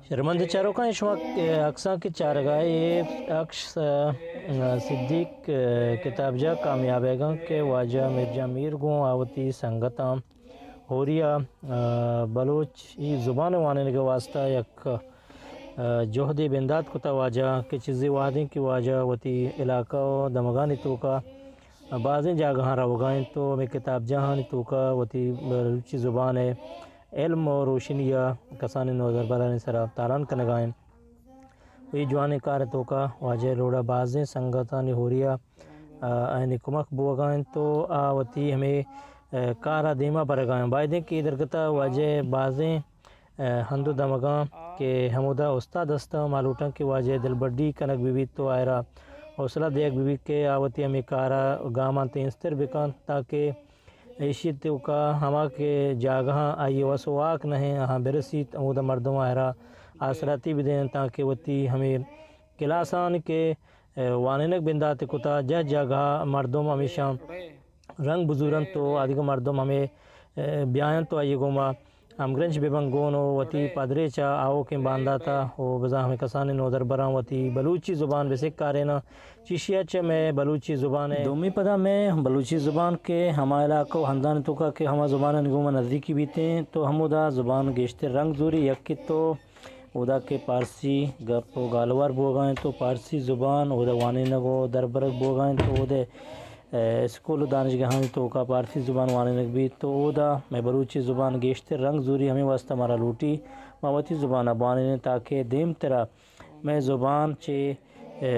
شرمند چاروکاں، شما اکساں کہ چارگا اے اکس، آ، صدیق، آ، کتابجاہ کامیاب ایگاں کہ واجہ میرجان میر گوں آ وتی سنگتاں ہوریا، آ، بلوچی زبان وانینگ واسطہ یک، آ، جہدے بندات کتا واجہ کہ چیزے وہدیں کہ واجہ وتی علاقہ و دمگانی توکا بازیں جاگہاں روگا انت و ہمے کتابجاہانی توکا وتی بلوچی زبان ء علم و روشنی ء کسانیں نودربرانی سرا تالان کنگا انت۔ و اے جوانیں کار ء توکا واجہ ء لوڑا بازیں سنگتانی ہوری ء، آ، آیانی کمک بوگا انت و آ وتی ہمے، آ، کار ء دیما برگا انت۔ بایدیں کہ اے درگت ء واجہ ء بازیں، آ، ہند و دمگاں کہ ہمودا استاد است، ما لوٹاں کہ واجہ ء دلبڈی کنگ بہ بیت و آئرا حوصلہ دیگ بہ بیت کہ آ وتی ہمے کار ء گاماں تیزتر بکنت تاکہ ایشی توکا ہما کہ جاگہاں آئی وس و واک نہ انت، آہاں برسیت، ہمودا مردم آئرا آسراتی بدینت تاکہ وتی ہمے کلاسان کہ، اے، وانینگ بندات کتا، جہ جاگہا مردم ہمیشاں رنگ بزورنت و آدگہ مردم ہمے، اے، بیاینت و آئی گوما ہمگرنچ ببن گون و وتی پدریچ ء آؤکیں باندات ء و بزاں ہمے کسانیں نودربراں وتی بلوچی زبان بسکاریناں۔ چیشی ء چہ مئے بلوچی زبان ء دومی پدا مئے بلوچی زبان کہ ہما علاقہ و ہندانی توکا کہ ہما زبانانی گوما نزیکی بیتیں تو ہمودا زبان گیشتر رنگ زوری، یکے تو اودا کہ پارسی گپ و گالوار بوگا انت و پارسی زبان اودا وانینگ و دربرگ بوگا انت و اودے، اے، اسکول و دانشگاہانی توکا پارسی زبان وانینگ بیت تو اودا مئے بلوچی زبان گیشتر رنگ زوری۔ ہمے واسطہ مارا لوٹی ما وتی زبان ء بوانینیں تاکہ دیمترا مئے زبان چہ، اے،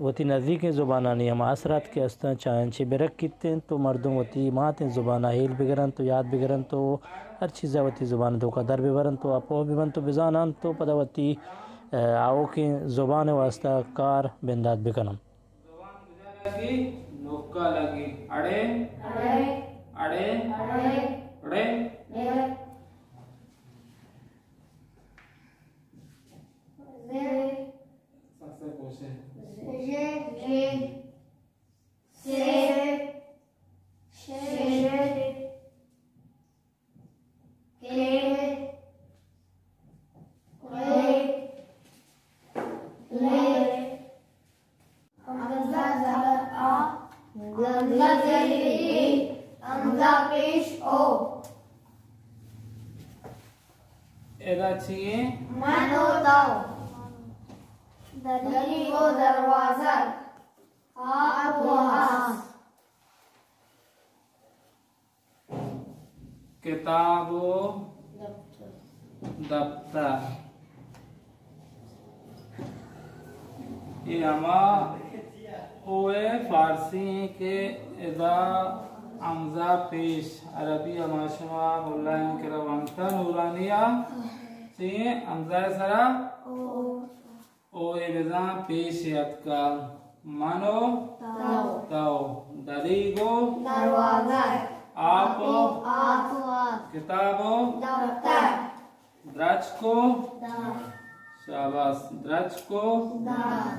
وتی نزیکیں زبانانی ہما اثرات کہ استاں چہ آیاں چہ برکیت انت و مردم وتی ماتیں زبان ء ہیل بگرنت و یات بگرنت و ہر چیز ء وتی زبان ء توکا در ببرنت و اپوہ ببنت و بزاننت و پدا وتی، اے، آؤکیں زبان ء واسطہ کار بندات بکننت۔ زبان کجا لگی؟ نوکا لگی۔ اڑے؟ اڑے۔ اڑے؟ اڑے؟ سک سک گوشے۔ زے، زے، زے، سے، سے، سے، کے، کے، کے۔ ہمزہ زبر آ، ہمزہ زیر اے، ہمزہ پیش او۔ ادا چی ایں؟ من و تو۔ دری و دروازگ۔ آپ و آس۔ کتاب و دپتر۔ اے ہما او ء فارسی ایں کہ ادا ہمزہ پیش، عربی ہما شما ملائیں کرا ونتا نورانی ء، چی ایں؟ ہمزہ ء سرا او۔ او اے بزاں پیش اتکا۔ من و تو۔ تو۔ دریگ و دروازگ۔ آپ و آپ۔ کتاب و دپتر۔ درچک و دار۔ شاباس۔ درچک و دار۔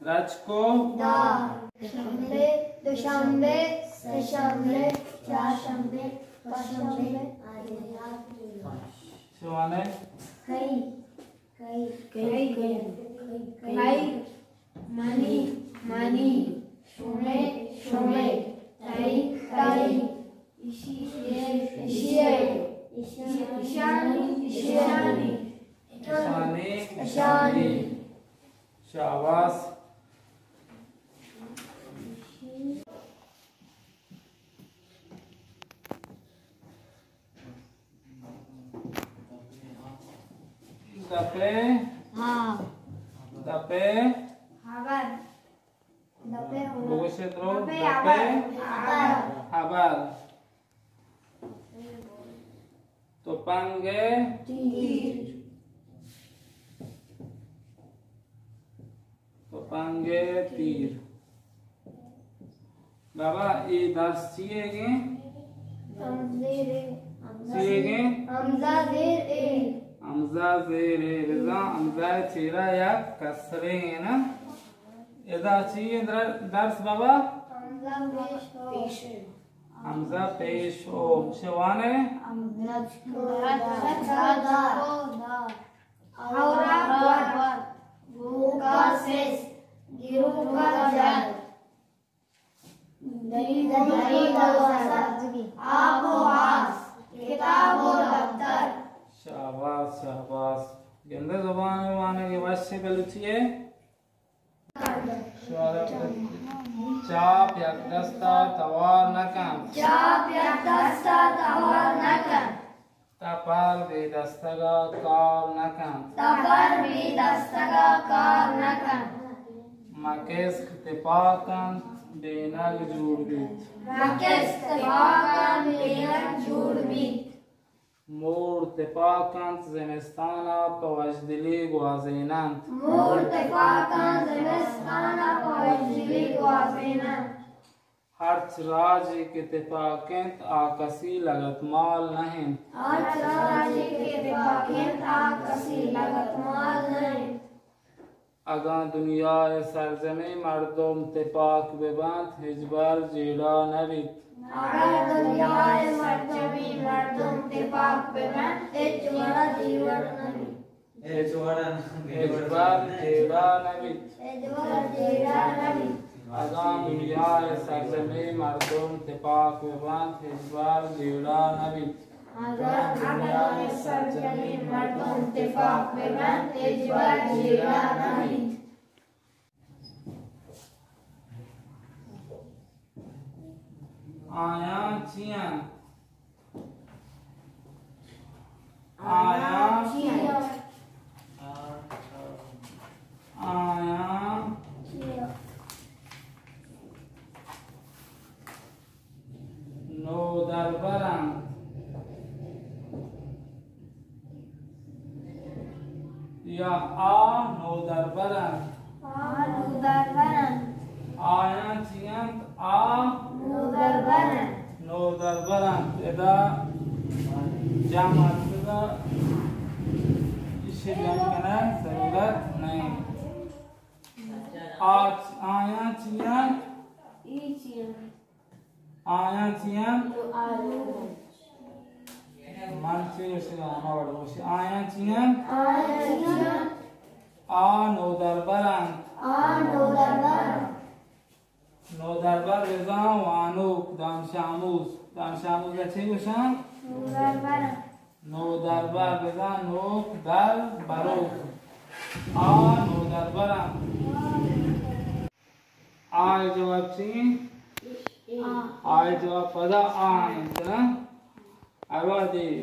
درچک و دار۔ شنبے، دوشنبے، سہ شنبے، چار شنبے، پنچ شنبے۔ شمانے؟ کئی۔ کئی۔ کئی۔ کئی۔ کئی۔ منی۔ منی۔ شمے۔ شمے۔ تئی۔ تئی۔ ایشی۔ ایشی۔ ایشانی۔ ایشانی۔ ایشانی۔ ایشانی۔ شاباس۔ دپے۔ ہاں۔ دپے۔ ہبر۔ دپے۔ بگوشے درو۔ دپے۔ دپے۔ ہبر۔ ہبر۔ ہبر۔ تپنگ ءِ تیر۔ تپنگ ءِ تیر۔ بابا، اے درس چی ئیگ ایں؟ چی ئیگ ایں؟ ہمزہ زیر اے۔ ہمزہ زیر اے۔ بزاں ہمزہ ءِ چیرا یک کسرے ایں نا؟ ادا چی ایں در-، درس بابا؟ ھمزہ پیش ھو۔ ھمزہ پیش ھو۔ شوانے؟ ھورا ھور۔ بوکا سس۔ گروکا جل۔ دری دوا۔ آپ و آس۔ کتاب و دپتر۔ شاباس، شاباس۔ گندے زبان وانگ وش بلوچی ءِ۔ چاپ یک دستا توار نہ کنت۔ چاپ یک دستا توار نہ کنت۔ تپر بے دستگ ءَ کار نہ کنت۔ تپر بے دستگ ءَ کار نہ کنت۔ مکسک تپاک انت، بینگ جوڑ بیت۔ مکسک تپاک انت، بینگ جوڑ بیت۔ مور تپاک انت، زمستان ءَ پہ وشدلی گوازین انت۔ مور تپاک انت، زمستان ءَ پہ وشدلی گوازین انت۔ ھرچ راجے کہ تپاک انت، آ کسی لگتمال نہ انت۔ ھرچ راجے کہ تپاک انت، آ کسی لگتمال نہ انت۔ اگاں دنیا ءِ سرجمیں مردم تپاک بہ بنت، ھچبر جیڑہ نہ بیت۔ اگاں دنیا ءِ سرجمیں مردم تپاک بہ بنت، ھچبر جیڑہ نہ بیت۔ ھچبر جیڑہ نہ بیت۔ ھچبر جیڑہ نہ بیت۔ اگاں دنیا ءِ سرجمیں مردم تپاک بہ بنت، ھچبر جیڑہ نہ بیت۔ اگاں دنیا ءِ سرجمیں مردم تپاک بہ بنت، ھچبر جیڑہ نہ بیت۔ آیاں چی انت؟ آیاں چی انت؟ آیاں نودربر انت۔ یا آ نودربر انت۔ آ نودربر انت۔ آیاں چی انت؟ آ نودربر انت۔ نودربر انت۔ ادا جمع است، ادا ایشی جمع کنگ ضرورت نہ انت۔ آ چ-، آیاں چی انت؟ ای چی انت؟ آیاں چی انت؟ آلو۔ من چے گوشگ ءَ آں؟ ھما وڑ گوش۔ آیاں چی انت؟ آیاں چی انت؟ آ نودربر انت۔ آ نودربر انت۔ نودربر بزاں وانوک، دانش‌آموز۔ دانش‌آموز ءَ چے گوش اَنت؟ نودربر۔ نودربر بزاں نوک در بروک۔ آ نودربر اَنت۔ آ ءِ جواب چی اِنت؟ آ۔ آ ءِ جواب پدا آ اِنت نا؟ ھر وھدے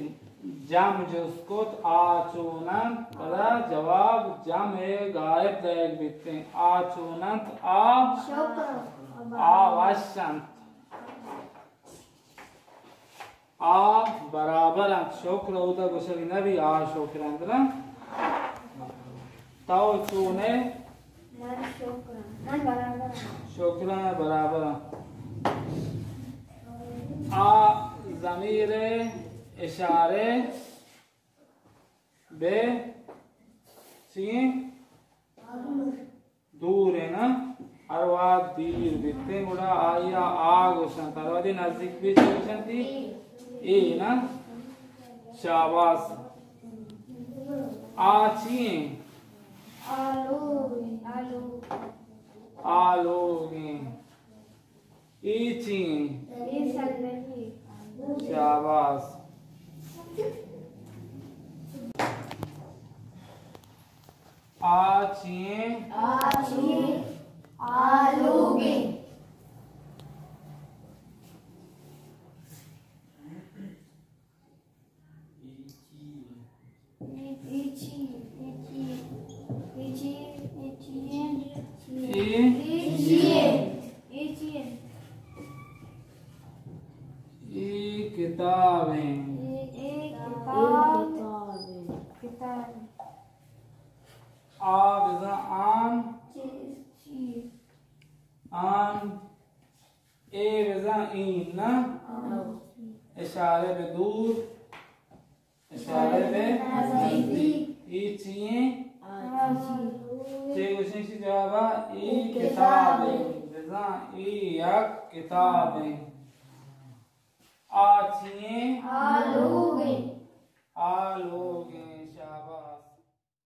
جم جست کت، آ چون اِنت؟ پدا جواب جم ءِ گائب دئیگ بیت اِنت۔ آ چون اِنت؟ آ، شکر۔ آ وش اِنت۔ آ برابر اِنت۔ شکر اودا گوشگ نہ بیت، آ شکر اِنت نا۔ تو چون ئے؟ من شکر آں۔ من برابر آں۔ شکر آں، برابر آں۔ آ ضمیر اشارہ بہ چی اِنت؟ دور اِنت نا؟ ھر وھد دیر بیت اِنت، گڑا آئی ءَ آ گوش اَنت۔ ھر وھدے نزیک بیت، چی گوش اَنت؟ اے نا؟ شاباس۔ آ چی اِنت؟ آلو۔ آلو۔ آلوگ اِنت۔ اے چی اِنت؟ اے سنگتی۔ شاباس۔ آ چی اِنت؟ آ چی اِنت؟ آلوگ اِنت۔ اے چی، اے چی، اے چی، اے چی، اے چی، اے چی اِنت؟ اے چی اِنت؟ اے کتاب اِنت۔ اے، اے کتاب۔ کتاب۔ آ بزاں آن۔ چی، چی۔ آن۔ اے بزاں اِنت نا؟ اشارہ بہ دور، اشارہ بہ نزدیک۔ اے چی اِنت؟ اے گوشیں چی جواب ءَ؟ اے اے کتاب کتاب اِنت۔ اِنت۔ بزاں اے یک کتاب اِنت۔ آ چی اِنت؟ آ لوگ اِنت۔ آ لوگ